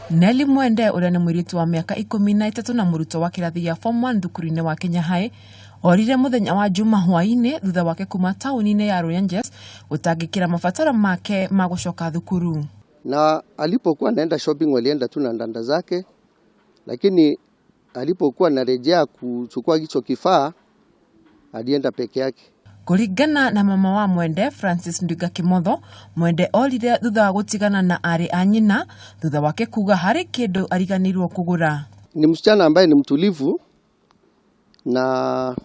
Nelly Mwende ũrĩa nĩ mũirĩtu wa mĩaka 13 na mũrutwo wa kĩrathi gĩa form 1 thukuru-inĩ wa Kenya High orire mũthenya wa Juma hwaĩ-inĩ thutha wake kuma taũni-inĩ ya Runyenjes gũtangĩkĩra mabataro make ma gũcoka thukuru. Na alipokuwa anaenda shopping walienda tu na ndanda zake, lakini alipokuwa anarejea kuchukua hicho kifaa alienda peke yake. Kũringana na mama wa Mwende Francis Ndwiga Kimotho, Mwende orire thutha wa gũtigana na arĩ a nyina thutha wake kuga harĩ kĩndũ ariganĩirwo kũgũra. Ni msichana ambaye ni mtulivu, na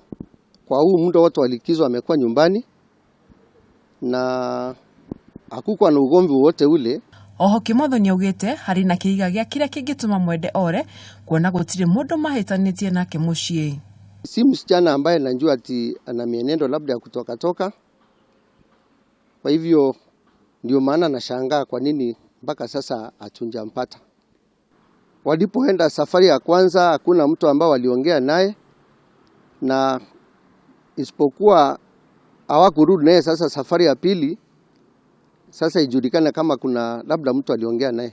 kwa huu muda wote wa likizo amekuwa nyumbani na hakukuwa na ugomvi wowote ule. Oho Kimotho nĩaugĩte harĩ na kĩhiga gĩa kĩrĩa kĩngĩtũma Mwende ore kuona gũtirĩ mũndũ mahĩtanĩtie nake mũciĩ. Si msichana ambaye najua ati ana mienendo labda ya kutoka toka. Kwa hivyo ndio maana nashangaa kwa nini mpaka sasa hatujampata. Walipoenda safari ya kwanza hakuna mtu ambao waliongea naye, na isipokuwa hawakurudi naye. Sasa safari ya pili sasa ijulikane kama kuna labda mtu aliongea naye.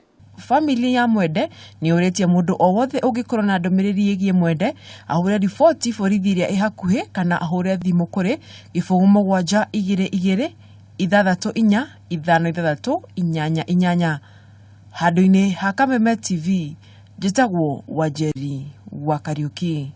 Famĩlĩ ya Mwende nĩ yũrĩtie mũndũ o wothe ũngĩkorwo na ndũmĩrĩri ĩgiĩ Mwende ahũre riboti borithi ĩrĩa ĩ hakuhĩ kana ahũre thimũ kũrĩ 0722 64 56 88. Handũ-inĩ ha Kameme TV, njĩtagwo Wanjeri wa Kariuki.